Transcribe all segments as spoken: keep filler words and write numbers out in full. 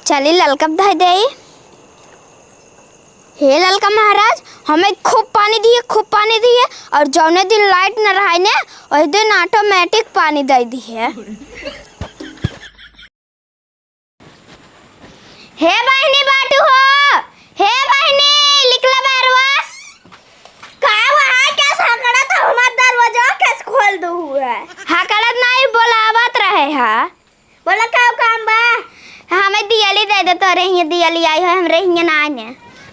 चली ललका धइ देई। हे ललका महाराज, हमें खूब पानी दिए, खूब पानी दिए, और जौने दिन लाइट न रहाई ने, वही दिन ऑटोमेटिक पानी दइ दिए। हे बहिनी बाटू हो, हे बहिनी, निकला बाहरवा। का वहाँ के हकड़त हो, हमार दरवाजा कैसे खोल दू हुआ? हकड़त नहीं, बोलावत रहे हा। बोला, का काम बा? हमें दियली दइ दे, तोरे हियाँ दियली आई है, हमरे हियाँ ना आने।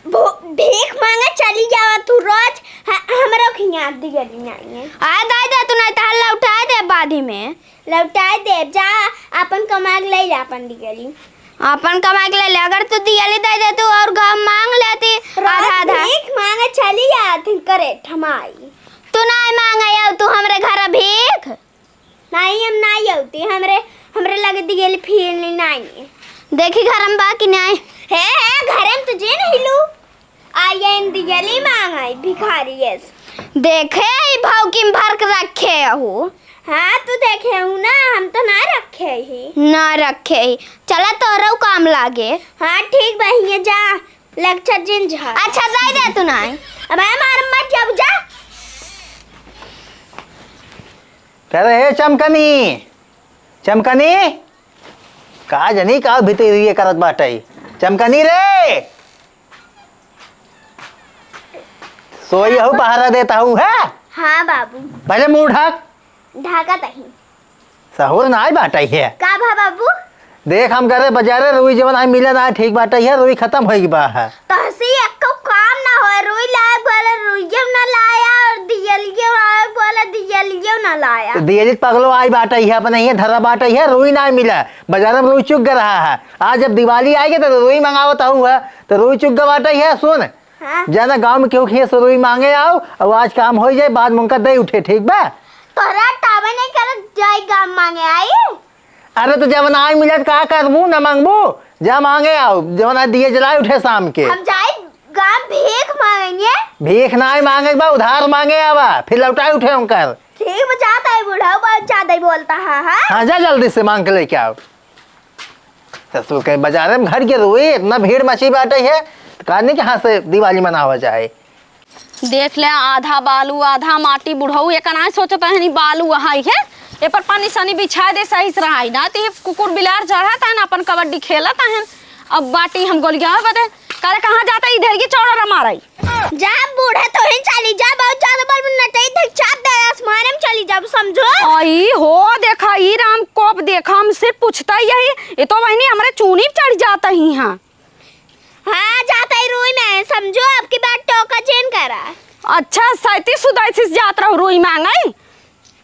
भो-, भीख माँगे चली जावा तू रोज, ह-, हमरे हियाँ दियली ना आने। आ, दइ दे तू, नहीं तो लौटाइ दे बाद ही में। लौटाइ दे, जा, आपन कमा के लइ ले आपन दियली। आपन कमा के लइ ले, अगर तू दियली दइ दे तू और गहूँ माँग लेती, रोज आधा आधा। भीख माँगे चली जाती करे ठमाई। तू नहीं माँगे आओ तू हमरे घर भीख। नहीं, हम नहीं अउती, हमरे, हमरे लगे दियल फिर नहीं, नहीं। देखी घर में बा कि नहीं? हे, हे, घर में तो जे नहीं लू। आयन दियली माँगई भिखारी एस। देखे, ई भौकी में भर के रखे हो। हाँ, तू देखे हूँ ना, हम तो ना रखे ही। ना रखे ही। चला तोरो काम लागे। हाँ, ठीक बा, हियाँ जा, लेक्चर जिन झा। अच्छा, दइ दे तू नहीं। अब हमार मत जाबू, जा। अरे, हे चमकनी, चमकनी, का जनी का भीतर ये करत बाटई? चमकनी रे, सोई हऊ, पहरा देत हऊ, है? हाँ बाबू। पहले मुँह ढाक। ढाकत ही। सहूर नाई बाटई है। का भा बाबू? देख, हम गए रहे बजारे, रुई जवन आई मिला ना, ठीक बाटई है, रुई खतम होई बा है। तोहसे एक्को काम ना होए, रुई लायक बोले रुइयो ना लाया और दियलियो लायक बोले दियलियो ना लाया। तो दियली पगलो आई बाटई है, अपने ये धरा बाटई है, रुई नाई मिला, बजारे में रुई चुक रहा है। आज जब दिवाली आएगी तो रुई मंगावत हऊ है, तो रुई चुक बाटई है। सुन, हाँ। जाना गाँव में केहू के हियाँ से रुई माँगे आओ, और आज काम होइ जाए, बाद में उनका दे उठे, ठीक बा? तोहरा टावे नहीं करत, जाई गाँव माँगे आई। अरे तो जब ना मिलत का करबू, ना माँगबू? जा माँगे आओ, जब ना दिए जलाए उठे शाम के। हम जाई गाँव भीख माँगेंगे। भीख ना माँगे बा, उधार माँगे आवा, फिर लौटाए उठे उनकर। ठीक बा, जाता है बूढ़ा, बहुत ज्यादा ही बोलता है, हाँ? हाँ, जा जल्दी से माँग के लेके आओ। ससुर के बजारे में घर के रुई, इतना भीड़ मची बाटई है, तो कहनी कहाँ से दिवाली मनावा जाए? देख ले, आधा बालू, आधा माटी, बुढ़ऊ, ये कनाए सोचत है, नहीं बालू वहाँ है, ये पर पानी सनी बिछाए दे, सही से रहाई ना, तो ये कुकुर बिलार चढ़त है ना, अपन कबड्डी खेलत है। अब बाटी हम गोलिया बदे, करे कहाँ जाता, इधर की चौड़ा माराई। जा बूढ़ा, तोहिन चली जा, बहुत ज्यादा बल में नटई थे, चाप दे आसमान में चली जा, समझो। आई हो, देखा ई राम कोप, देखा हमसे पूछता यही, ये तो बहिनी हमरे चूनी पे चढ़ जाता ही। हाँ, हाँ, जाता ही रुई में, समझो, अब की बार टोका जिन करा। अच्छा, सैती सुदाई से जात रहो रुई माँगई।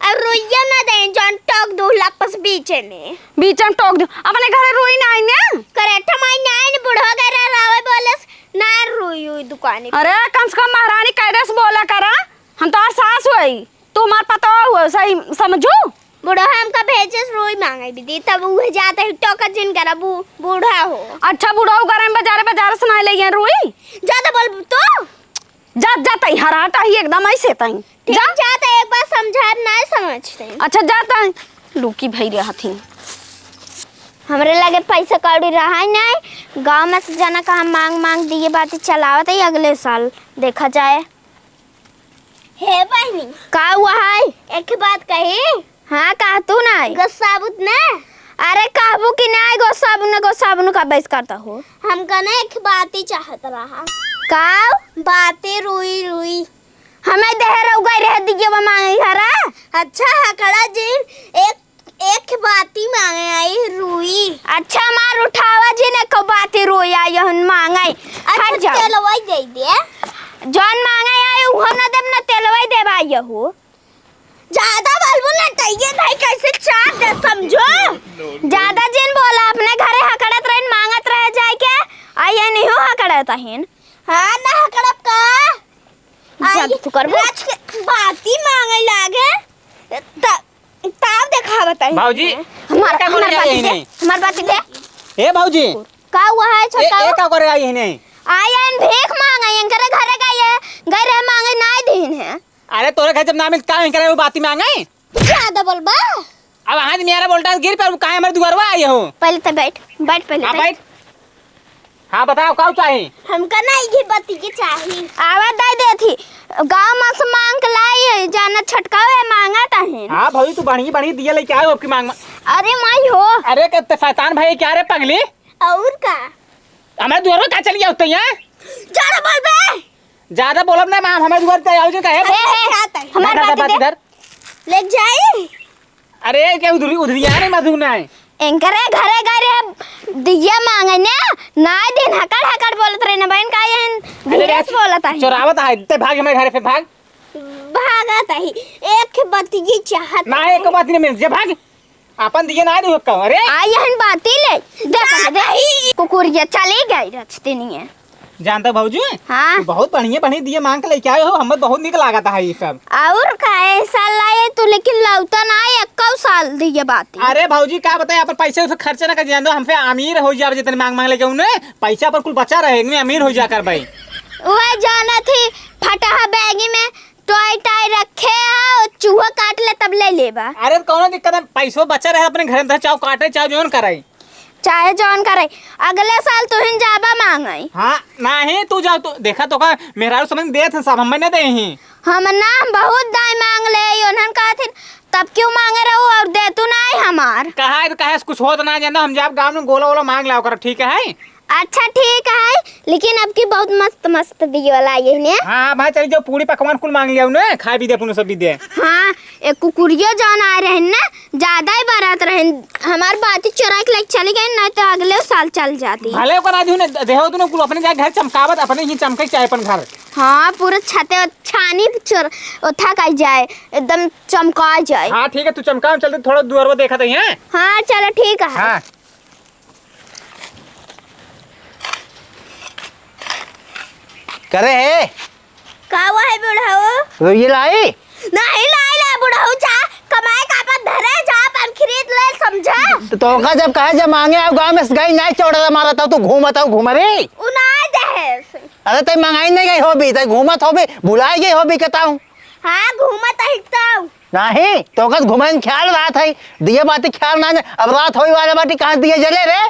अब रुइया ना दें, जौन टोक दू लपस बीचे में। बीचे में टोक दू। अपने घरे रुई ना आई ने? करेठा माई ना आई ने, बुढ़वा गए रहे, रावे बोलस, "ना रुई, उई दुकानी पे।" अरे, कम से कम महारानी कायदे से बोला करा। हम तोहार सास होई, तू हमार पतोह हो, सही समझू? बुढ़वा हमका भेजस रुई माँगे दीदी, तब उहे जाते ही टोका जिन करा, बू-, बूढ़ा हो। अच्छा, बुढ़ऊ करे में बजारे, बजारे से ना ले गए रुई? ज्यादा बोल तो। जा, जा, तई हराटा ही एकदम ऐसे तई। ठीक, जा। जा, तो एक बार समझाए, ना समझते। अच्छा, जा, तई लुकी भई रहत ही। हमरे लगे पैसा कौड़ी रहा ही नहीं, गाँव में से जना कहाँ माँग माँग दिए बाटी चलावत ही, अगले साल देखा जाए। हे बहिनी। का हुआ है? एक बात कही। हाँ, कह तू ना। गो साबुत ना। अरे, कहबू कि ना, गो साबुन, गो साबुन का बहस करता हो? हमका ना एक बाती चाहत रहा। का? बाती रुई, रुई। हमें देह रउगई रह दिए वो मांगे हरा। अच्छा, हकड़ा जी, एक, एक बाती मांगे आई रुई। अच्छा, मार उठावा जी ने को बाती रुई आई हन मांगे। अच्छा, हट जाओ। तेलवा ही दे दे। जौन मांगे आई, उहो न देब, न तेलवा ही देब आई हो। ज्यादा बोलबो ना, तइये भाई कैसे चाप दे, समझो? ज्यादा जिन बोला, अपने घरे हकड़त रहिन, मांगत रह जाए के, आ ये नहीं हो हकड़त अहिन। हाँ, ना हकड़ब का? जब आई, तू करबो। राज के बाती मांगे लागे, त-, ताव देखावत है। भौजी, हमार, का करे हमार आई बाती दे, नहीं? हमार बाती दे। ए भौजी। का हुआ है, ए, छोटा? ए, का करे आई नहीं? आई एन भीख मांगे, एन करे घरे गए, गए रहे मांगे, नाय दीन है। अरे तोरे घर जब ना मिलत का इनकरे वो बाती मांगे? ज्यादा बोलबा। अब हाथ मेरा बोलता गिर पर काहे हमारे दुआरवा आए हो? पहले तो बैठ, बैठ पहले हाँ, बैठ। बैठ। हाँ, बताओ, का चाही? हमका ना ये बतिये चाही। आवा दे देथी। गाँव में से मांग के लाई है, जाना छटकावे मांगत है। हाँ भौजी, तू बढ़िया बढ़िया दिया लेके आयो, आपकी मांग में। अरे माई हो। अरे, के ते शैतान भाई क्या रे पगली? और का? हमारे दुआर में का चली जाओ तैया? ज्यादा बोलबे। ज्यादा बोलब ना, माँ, हमारे दुआर पे आओ जो कहे। हे, हे, हमार बात बात दे। इधर। ले जाई। अरे, क्या उधरी, उधरी आ रही मधु ना है? एंकरे घरे गए रहे, दिया मांगे ने, ना दिन हकड़ हकड़ बोलत रहे ना बहन, का यहन अरे, धीरे से बोलत है। चोरावत है, ते भाग हमारे घरे से भाग। भागत है, एक बतिये चाहत ना, है। एक बात नहीं मिल, जे भाग। आपन दिए ना रही हो का, अरे? आ यहन बाती ले, देख, ना देख, भाई। कुकुरिया चली गई रचतिनिया। जानता भौजी? हाँ। तू बहुत बढ़िया, बढ़िया दिए मांग के लेके आए हो, हमें बहुत निक लागत है ये सब। और का ऐसा लाए तू, लेकिन लौटा ना आए, एक्को साल दिए बाती। अरे भौजी, का बताए, अपन पैसे उसे खर्चे ना कर, जान दो, हमसे अमीर हो जाए, जितने मांग मांग लेके उन्हें पैसा पर कुल बचा रहे, इनमें अमीर हो जाकर भाई। वह जाना थी, फटाहा बैगी में टॉय टॉय रखे हो, चूहा काट ले तब ले लेबा। अरे, कौनो दिक्कत है, पैसो बचा रहे अपने घर में, चाहे काटे, चाहे जौन करे। चाहे जौन करे, अगले साल तुहिन जाबा मांगे। हाँ, नहीं, तू जाओ, तू देखा तो का, मेहरारू समझ देत हैं सब, हमें न दे ही। हम ना, हम बहुत दाई मांग ले, उन्हन कहथिन, "तब क्यों मांगे रहू और दे तू नहीं हमार?" कहा है तो कहे, कुछ होत ना जानो, हम जाब गाँव में गोला वोला मांग लाओ कर, ठीक है? अच्छा, ठीक है, लेकिन अब की बहुत मस्त मस्त दिए वाला आई है ने। हाँ, हाँ, भाई, चल जो पूरी पकवान कुल मांग लिया उन्हें, खाए भी दे, अपने सब भी दे। हाँ, एक कुकुरियो जौन आ रहे हैं ना, ज्यादा ही बरात रहे, हमार बाती चोरा के लेके चली गई, नहीं तो अगले साल चल जाती। भले ओकर आज उन्हें देहो तूने कुल अपने जाए घर चमकावत, अपने ही चमके चाहे अपन घर। हाँ, पूरा छते छानी चोर ओथा का जाए, एकदम चमका जाए। हाँ, ठीक है, तू चमका, हम चलते थोड़ा दुआरवा देखा थे, हैं? हाँ, चलो, ठीक है। हाँ। करे है? का हुआ है बुढ़ऊ? रुई लाई? नहीं लाई ला बुढ़ऊ, जा कमाए का अपन धरे, जा अपन खरीद ले, समझा? तो तोका जब कहे जब मांगे आओ गाँव में से गई नहीं चौड़ा मारा था, तू घूमत आओ घूम रे। उ नहीं देहेस। अरे तै मंगाई नहीं गई होबी, तै घूमत होबी, भुलाई गई होबी कहता हूँ। हाँ, घूमत ही तो। नाही, तोका घुमन ख्याल रात है, दिए बाती ख्याल ना, अब रात होई वाला बाटी, कहाँ दिए जले रे?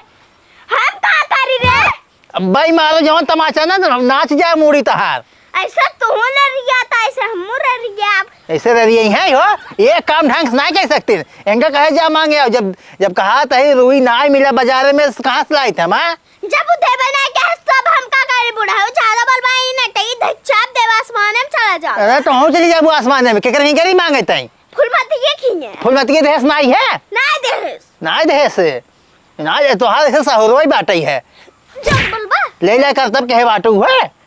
हम का करी रे? अब भाई मारो जवन तमाचा ना, तो नाच जाए मूड़ी तहार। ऐसा तू न रिया था, ऐसे हम न रिया। ऐसे रह रही है हो, ये काम ढंग से नहीं कह सकते। इनका कहे जा मांगे आओ, जब, जब कहा तही रुई ना मिला बाजारे में, कहाँ से लाई थे हम, हाँ? जब उ देबे ना के, तब हम का करी बुढ़ऊ? ज्यादा बोलबा, ई नटई धच्चाप देवा, आसमाने में चला जा। अरे, तो हम चली जाबू आसमाने में, केकर हिंगरी मांगे तई? फुलमतिये खिंगे। फुलमतिये देहेस नाई है? नाई देहेस। नाई देहेस। नाई, तोहार ऐसे सहुरवई बाटई है। जब बोलबा। ले ले कर तब कहे बाटू है।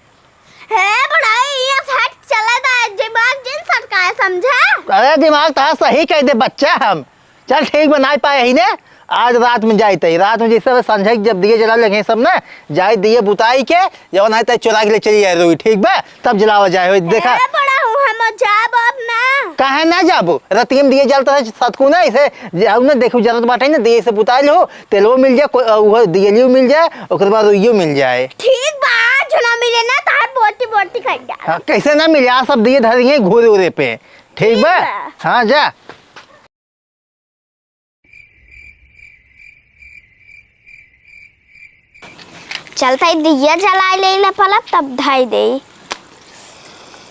हे बुढ़ऊ, ये सेट चले दा, दिमाग जिन सटकाए, समझे? अरे, दिमाग तो सही कह दे बच्चा हम। चल ठीक बा, नाई पाए ही ने, आज रात में जाइत ही, रात में जैसे संझा के जब दिए जला लगे सब ना, जाए दिए बुताई के, जवन है तै चुरा के ले चली जाए रुई, ठीक बा? तब जलावा जाए, हो देखा। ए बुढ़ऊ, हम जाब अब ना। काहे ना जाबू? रतिया में दिए जलत रहे सतकू ना, इसे जाऊ ना, देखू जरूरत बाटे ना, दिए से बुताई लो, तेलवो मिल जाए, को-, अ, उहो दियलियो मिल जाए, ओकर बाद रुइयो मिल जाए। ठीक बा, जो ना मिले ना, तार बोटी बोटी कर डाल। हाँ, कैसे ना मिले? आ सब दिए धरिए घूरे उरे पे, ठीक बा? ठीक बा। हाँ, जा। चलता ही दिया जलाए ले ला पलक, तब धाई दे।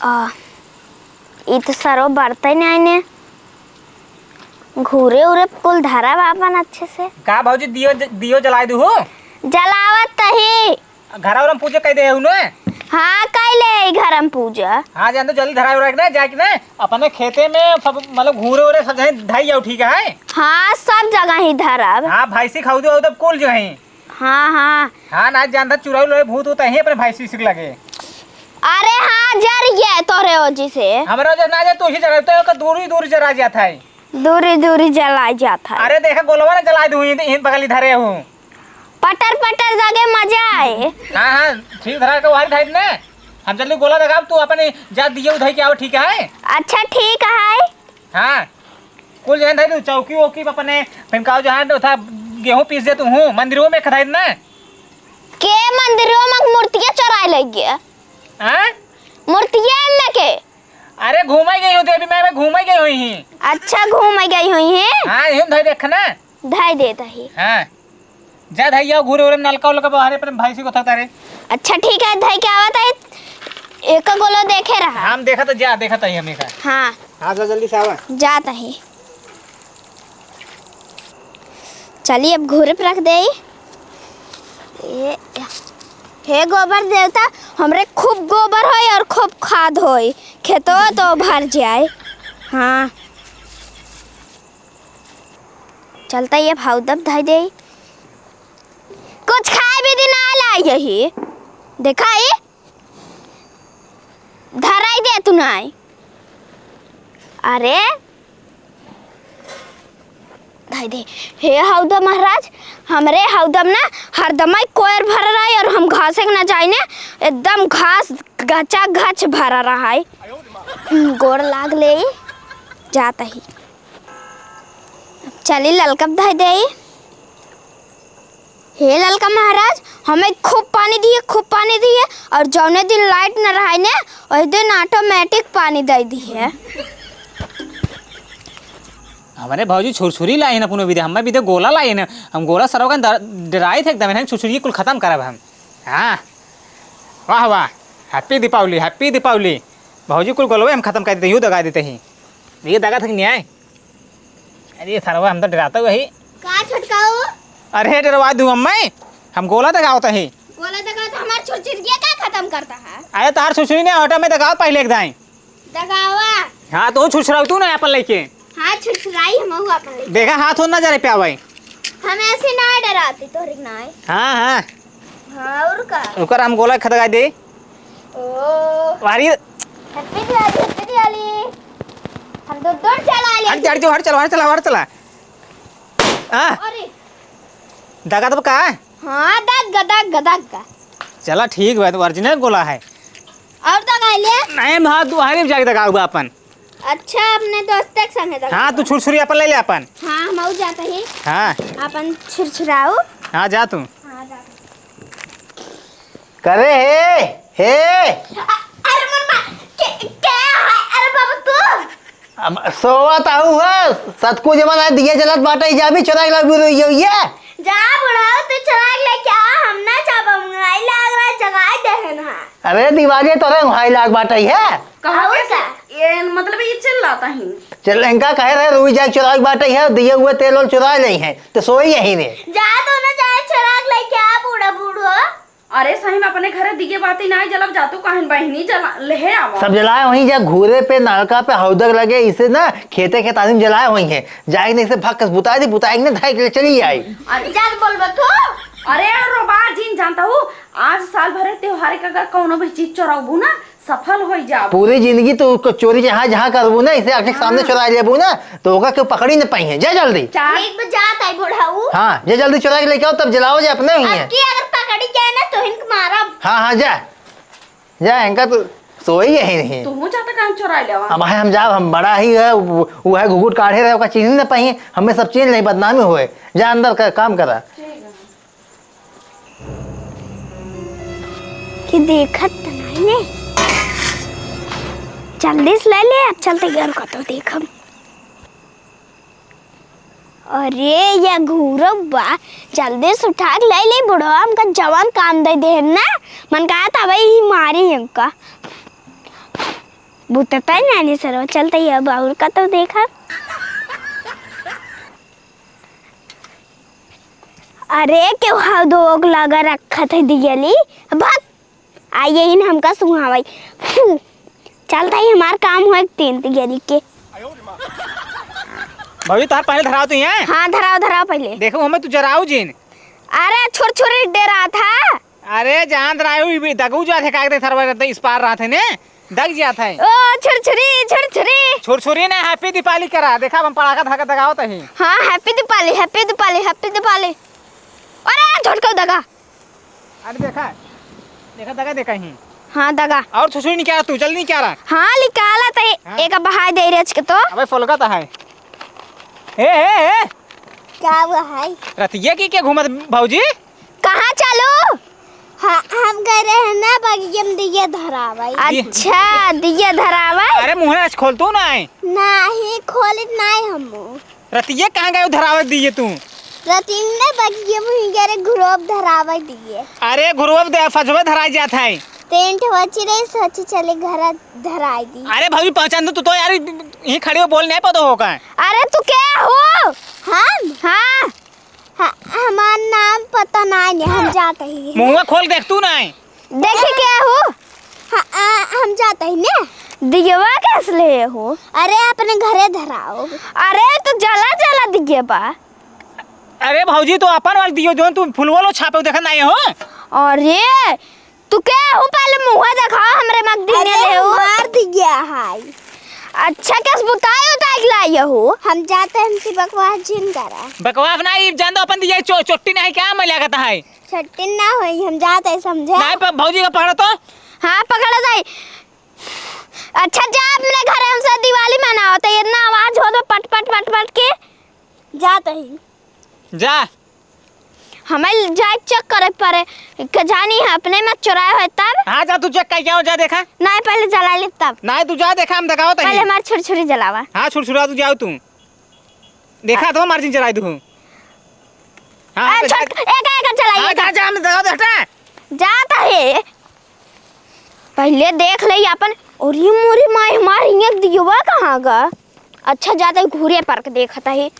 आ, ई तो सरो बरते नहीं ने। घूरे उरे कुल धरा बापन अच्छे से। का भौजी, दियो ज-, दियो जलाए दू हो? जलावत ही। घर और हम पूजा कह दे उन्हें? हाँ, कह ले घर हम पूजा। हाँ, जान तो जल्दी धरा उरा के ना, जाके ना अपने खेते में सब मतलब घूरे उरे सब जने धाई जाओ, ठीक है? हाँ, सब जगह ही धरब। हाँ, भैंसी खाऊ दो तब कुल जो है। हाँ, हाँ। हाँ, ना जानता चुराऊ लोए भूत होता है अपने भैंसी से लगे। अरे हाँ, जर गया तोरे वजह से। हमरा वजह ना जा, तू ही जरा तो दूरी दूरी जरा जाता है। दूरी दूरी जला जात है। अरे देखा गोलवा ना जला दूँ, इन, इन बगली धरे हूँ। पटर पटर दागे मजा आए। हाँ, हाँ, ठीक धरा के वारी धाई ने। हम जल्दी गोला देखाब, तू अपने जा दिए उधाई के आवे, ठीक है? अच्छा, ठीक है। हाँ, कुल जन धाई दू, चौकी वौकी अपने, फिर का जो है, उठा गेहूँ पीस दे तू हूँ, मंदिरों में खदाई ना। के मंदिरों में मूर्तियाँ चोराए लग गया? हाँ? मूर्तियाँ में के? अरे घूमे गई हूँ, देवी माई में घूमे गई हुई ही। अच्छा, घूमे गई हुई है? हाँ, यूं धाई देख ना। धाई देता ही। हाँ। जा धइया, घूरे उरे नलका उलका बाहरे पर भैंसी को थता रे। अच्छा ठीक है, धइ के आवत है। एक गोलो देखे रहा। हम देखत, जा देखत है हम एका। हाँ। हाँ, जा जल्दी से आवा। जात है। चली अब घूरे पे रख देई। ए, हे गोबर देवता, हमरे खूब गोबर होई और खूब खाद होई, खेतो तो भर जाए। हाँ, चलता ये भाव दब धई देई। कुछ खाए भी दिन आ लाई यही, देखा ई धराई दे तू नाई। अरे धाई दे। हे हौदा महाराज, हमरे हौदम ना हरदमाई कोयर भर रहा है और हम घासे के ना जाइने, एकदम घास गचा गच भरा रहा है। हम्म, गोड़ लाग ले, जात ही। चली ललकब धाई दे। हे ललका महाराज, हमें खूब पानी दिए, खूब पानी दिए, और जौने दिन लाइट न रहाई ने, वही दिन ऑटोमेटिक पानी दे दिए। हमरे भौजी छुरछुरी लाई ना पुनो बिदे, हमें बिदे गोला लाई ना, हम गोला सरवा का डर-, डराई थे एकदम, इन्हें छुरछुरी कुल खत्म करब हम। हाँ, वाह वाह, हैप्पी दीपावली, हैप्पी दीपावली। भौजी कुल गोलवे हम खत्म कर देते, यूँ दगा देते ही। ये दगा थे कि नहीं आए? अरे सरवा, हम तो डराता वही। का छटकाऊ? अरे डरवा दूँ अम्मा, हम गोला दगावत ही। गोला दगावत, हमार छुरछुरिया का खत्म करता है? अरे तार छुरछुरी ने हटा में दगाव पहले एक दाई। दगावा। हाँ, तो छुरछुराऊ तू ना अपन लेके। हाँ, छुरछुराई हम अपन लेके। देखा, हाथ होना जा रे प्यावाई। हम ऐसे ना डराते तोहरे नाई। हाँ, हाँ। हाँ, और का? ओकर हम गोला खदगा दे। ओ। वारी। हैप्पी दिवाली, हैप्पी दिवाली। हम तो डोर चला ले। हट, हट, हट, चला, हट, चला, हट, चला। हाँ। अरे। दगा तो का? हाँ, दग, दग, दग। चला, ठीक बा, तो ओरिजिनल गोला है। और दगा ले? नहीं, हम हाथ दुआरे जाके दगाऊबा अपन। अच्छा, अपने दोस्ते के संगे दगा हाँ, तू छुरछुरी अपन ले ले अपन। हाँ, हम आऊ जाता ही। हाँ। अपन छुरछुराऊ। हाँ, जा तू। हाँ, जा। करे हे, हे। अ-, अरे मम्मा, के, के है? अरे बाबा तू? अब सोवत आहू है, सतकू जवन है, दिया जलत बाटे, जा भी चुराई लाग बुरो ये, ये। जा बुढ़ऊ, तू चुराई लेके आ, हम ना जाब, हम आई लाग रहा, जगाई देहन हा। अरे दिवाली तोरे वहाँ लाग बाटे है। कहाँ और कैसे? का? ये मतलब ये चिल्लाता ही। चल, इनका कहे रहे, रुई जाए चुराई बाटे है, दिए हुए तेल ओल चुरा ले हैं, तो सोई यहीं रे। जा तो ना जाए, चुराई लेके आ, बूढ़ा बूढ़ो। अरे सही में अपने घरे दिए बाती नाई जलब जातू काहिन बहिनी जला लेहे आवा। सब जलाए वहीं जा घूरे पे नलका पे हौदर लगे इसे ना खेते खेत आदमी जलाए वहीं है। जाए नहीं से भक्कस बुताई दी बुताई ने धाई के चली आई। अरे जात बोलबा तू। अरे रोबा जिन जानता हूँ आज साल भरे त्योहार के अगर कौनो भी चीज चोरबू ना सफल होई जाब। पूरी जिंदगी तू को चोरी जहाँ जहाँ करबू ना, इसे आँख के सामने हाँ। चुरा लेबू ना, तो ओका केहू पकड़ी न पाई है। जा जल्दी। चार ठीक बा, जात आई बुढ़ऊ। हाँ, जा जल्दी चुरा के लेके आओ, तब जलाओ जे अपने ही अब है। की अगर पकड़ी जाए ना, तो इनके मारब। हाँ, हाँ, जा। जा, इनका तो सोई यही नहीं। तू जाता कहाँ चुरा लेवा? अब है हम जाब, हम बड़ा ही है, वो, वो है घुघुट काढ़े रहे, ओका चीनी न पाई, हमें सब चीज नहीं बदनामी होए। जा अंदर का काम करा। ठीक है। कि देखत त नाई ने। जल्दी से ले ले, अब चलते घर को तो देखब। अरे, ये घूरब बा, जल्दी से उठा के ले ले, बुढ़वा हमका जवान काम दे दे ना। मन कहा था भाई, ही मारी हमका। बुतता ही नानी सरवा, चलते ही अब और का तो देखब। अरे, केहू हौदोग लगा रखत है दियली। भाग। आ यही न हमका सुहावई। फू। चलता ही हमार काम हो एक तीन दियली के। भौजी, तार पहले धराओ तो यहाँ। हाँ, धराओ, धराओ पहले। देखो, हमें तू जराऊ जिन। अरे, छुरछुरी डेरा था। अरे, जान रहा हूँ, ये दगू जो थे, कागदे सरवा रहते, इस पार रहा थे ने। दग जात है। ओ, छुरछुरी, छुरछुरी। छुरछुरी ने, Happy Deepavali करा। देखा, हम पड़ाका धाका दगावत ही। हाँ, Happy Deepavali, Happy Deepavali, Happy Deepavali। अरे, झटको दगा। अरे, देखा, देखा, दगा देखा ही। हाँ, दगा। और छुरछुरी निकाल तू, जल्दी निकाल। हाँ, निकाला तो हाँ। एक बहाय दे रच के तो। अबे, फोलका तो है। ए, ए, ए। का हुआ है? रतिया की क्या घूमत भौजी? कहाँ चलू? हाँ, हम गए रहे ना बगिया में दिए धरावे। अच्छा, दिए धरावे? अरे मुँह आज खोल तू ना है। नहीं, खोलित नहीं हम। रतिया कहाँ गए धरावे दिए तू? रतिन ने बगिया मुही गरे घुरोप धरावे दिए। अरे घुरोप दे, फजवे धराई जात है। टेंट वची रही, सोची चले घर धराई दी। अरे भौजी, पहचान दो तू तो यार, यहीं खड़ी हो, बोल नहीं पातो हो का? अरे तू के हो? हम? हाँ। हाँ, हमार नाम पता नहीं, हम जात ही। मुँह खोल देख तू नहीं। देखे के हो? हाँ, आ, हम जात ही ने। दियवा कैसे ले हो? अरे अपने घरे धराओ। अरे तो जला जला दियवा। अरे भौजी, तो अपन वाला दियो, जोन तू फुलवलो छापे, देखत नाहीं हो? अरे, तू के हो? पहले मुँह देखाओ, हमरे मग दिने अरे, ले हो। मार दिया हाय। अच्छा, कस बुताए उताए के लाए हो? हम जाते हैं, हमसे बकवास जिन करा। बकवास ना, ई जान दो अपन दिया चो-, चोट्टी नहीं क्या, मैं लागत है। चोट्टी ना होई, हम जाते हैं, समझे? नहीं, पर भौजी का पकड़ो तो। हाँ, पकड़ जाई। अच्छा, जा अपने घरे, हमसे दिवाली मनाओ, तो इतना आवाज हो तो पट, पट, पट, पट के। जात ही। जा। हमें जाए चेक करे पड़े, के जानी है अपने में चुराए होए तब। हाँ, जा तू चेक करके आओ, जा देखा। नहीं, पहले जला ले तब। नहीं, तू जा देखा, हम देखाओ तही। पहले हमार छुरछुरी जलावा। हाँ, छुरछुरा तू जाओ तू। देखा तो मार्जिन जलाई दू। हाँ, ए, हाँ, छोट, जा। एक, एक जलाई, हाँ, एक। जा, जा, हम देखाओ, हटा। जात है। पहले देख ले अपन। अरे मोरे माई, हमार हियाँ दियवा कहाँ गा? अच्छा, जाते घूरे पर के देखत है।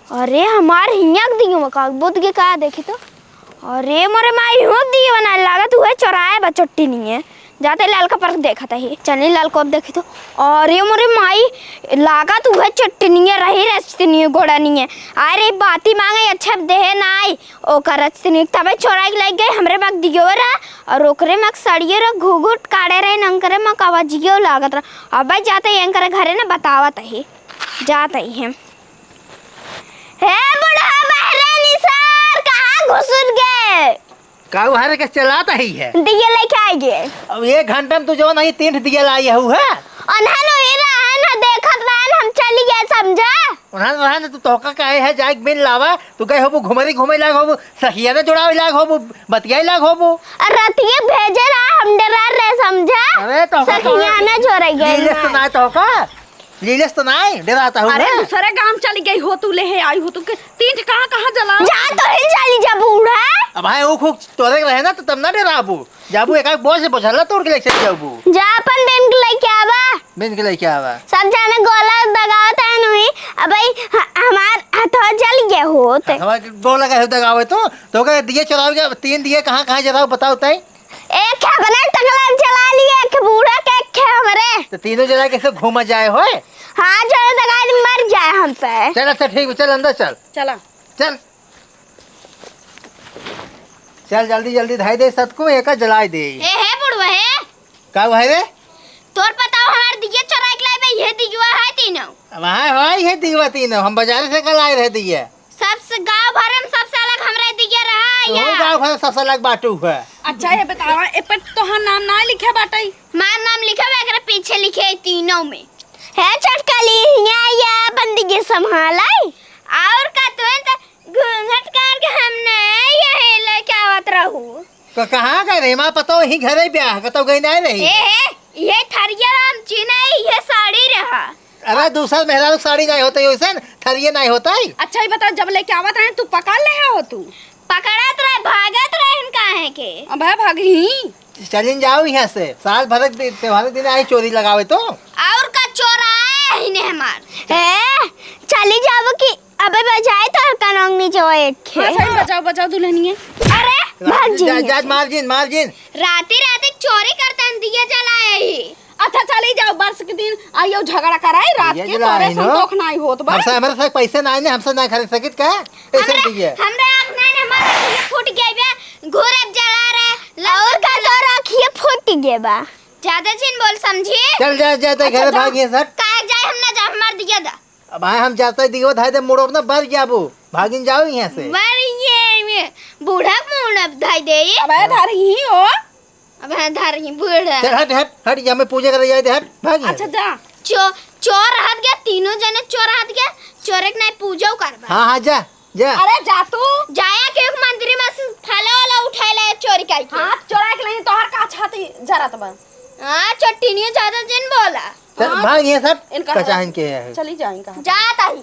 अरे, हमार हियाँ के दियवा का बुत के का देखी तो। अरे मोरे माई, हो दियवा ना लागत, उहे चोराए बा चोट्टी नहीं है। जाते लाल का पर के देखत है, चली लाल को अब देखी तो। अरे मोरे माई, लागत उहे चोट्टी नहीं है, रही रचती नहीं है, गोड़ा नहीं है। अरे बाती मांगे, अच्छा देहे ना आई। ओकर रचतनी तबे चोराई के लग गए, हमरे मग दियो रहा और ओकरे मग सड़ियो रहा, घुघुट काढ़े रहे, नंकरे मग आवाजियो लागत रहा। अबे जाते ही एंकरे घरे न बतावत ही, जात ही हम। हे बुढ़ा बहरे निसार, कहाँ घुसुर गए? का उहारे के चलात ही है? दिए लेके आए गए। अब एक घंटा में तू जवन ही तीन दिया लाई हऊ है? उन्हें नहीं रहे न, देखत रहे न, हम चली गए, समझा? उन्हें रहे न, तू तोहका काहे है, जाए के बिन लावा। तू गए होबू घुमरी घूमे लाग होबू, सखिया ने जोड़ावे लाग होबू, बतियाए लाग होबू। अरे रतिये भेजे रहा, हम डरा रहे, समझा? अरे तो सखिया ने जोड़े गए लीलेस तो ना। ना तो का? लीलेस तो ना, डराता हूँ अरे मैं। दूसरे गांव चली गई हो तू, ले हे आई हो तू के तीन ठे कहाँ, कहाँ जला? जा तो ही चली जा बूढ़ा। अब भाई वो खूब तोरे रहे ना तो तब ना डराबू। जाबू एक आध बोझ से बोझला तोड़ के लेके चल जाबू। जा अपन बेन के लेके आवा। बेन के लेके आवा। सब जाने गोला दगावत है नुई। अब भाई ह-, हमार हथवा जल गया होत। हथवा के गोला का दगावे तो, तो का दिए चलावे के, तीन दिए कहाँ, कहाँ जलाओ बताओ तई? एक है अपने टकला जला लिए, एक बूढ़ा के, एक है हमरे। तो तीनों जला के सब घूमा जाए होए। हाँ, चलो दगा मर जाए हमसे। चल अच्छा ठीक, चल अंदर चल। चला। चल। चल, जल्दी, जल्दी धाई दे सतको, एका जलाई दे। ए, हे बुढ़वा, हे। का हुआ है रे? तोर पताओ हमार दिया चोराई के लाए बे, ये दिगवा है तीनों। वहाँ है, ये दिगवा तीनों, हम बाजार से कल आए रहे दिया। सबसे गाँव भर में सबसे अलग हमरे दिया रहा तो या। गाँव भर में सबसे अलग बाटू है। अच्छा, ये बतावा, ए पर तोहार नाम ना लिखे बाटे? हमार नाम लिखे बा, एकरे पीछे लिखे है तीनों में। हे चटकली, हियाँ या अपन दिया संभालाई। और का तुरंत घूंघट काट के हमने यही लेके आवत रहू। तो कहाँ गए रही? माँ पतो ही घरे ब्याह, कतो गई नहीं रही। ए, ए, ये थरिया हम चीने, ये साड़ी रहा। अरे दूसर मेहरारू साड़ी नहीं होते, वैसे न थरिये नहीं होता है। अच्छा, ये बता, जब लेके आवत रहे, तू पकड़ ले हो तू? पकड़त रहे, भागत रहे, काहे के? अबे भागही। चलिन जाओ यहाँ से, साल भर के दि-, त्योहार के दिन आई चोरी लगावे तो। और का चोराए ही ने हमार। ए, चली जाबो कि अबे बजाए तो कानून नहीं जो एक खे। हाँ, सही बजाओ, बजाओ दुल्हनिया। अरे, भाग जा, जी। जा, मार जिन, मार जिन। राती राती चोरी करतन दिया जलाए ही। अच्छा, चली जाओ, बरस के दिन आइयो झगड़ा कराई, रात दिया के जलाए तोरे ही ना। संतोख नाई होत बा। हमसे, हमरे से पैसे नाई ने, हमसे ना खरीद सकित का? ऐसे हमरे, दिया। हमरे आँख नाई ने, हमारे आँख फूट गए बे, घूरे जला रहे, और का तोर आँखिए फूट गए बा। ज्यादा जिन बोल समझी। चल जा, जा, जा, अच्छा, घर जा। भागिए सर। काहे जाए, हम ना जा, हमार दिया दा। अब आए हम जाते दिगो धाई दे मुड़ो ना बर जाबो। भागिन जाओ यहाँ से। बर ये, ये बूढ़ा मुड़ धाई दे। अबे धर ही हो। अबे धर ही बूढ़ा। चल हट, हट, हट, यहाँ में पूजा करे जाए दे, हट, भाग यहाँ अच्छा से। जा। चो-, चोर हट गया, तीनों जने चोर हट गया, चोर एक नहीं पूजा करबा। हाँ, हाँ, जा, जा। अरे जा तू। जाया के एक मंदिर में से फल वाला उठाए ले चोरी करके। हाथ चोरा के नहीं, तोहर का छाती जरत बा। हाँ, चोट्टिनियो ज्यादा जिन बोला। चल, हाँ, भाग ये सब इनका कचाहन के है। चली जाए इनका। जाता ही।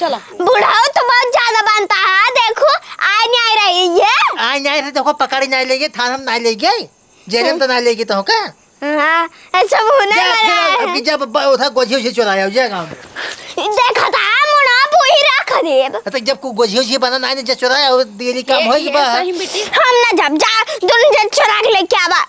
बुढ़ऊ तो बहुत ज्यादा बनता है, देखो, आए नहीं आए रही ये। आए नहीं आए रही, देखो, पकड़ी नहीं लेगी, थाना में नहीं लेगी, जेल में तो नहीं लेगी तो का? हाँ, ऐसा होने जा, वाला फिर है। अब जब ब-, उठा गोझी उझी चुराया हो जाएगा हम। देखा था, मुड़ा पूरी रख देब। तो जब को गोझी उझी बना नहीं, जब चुराया हो, देरी काम ए, होई ए, बा। सही बेटी। हम ना जब जा, दोनों जन चुरा के लेके आवा।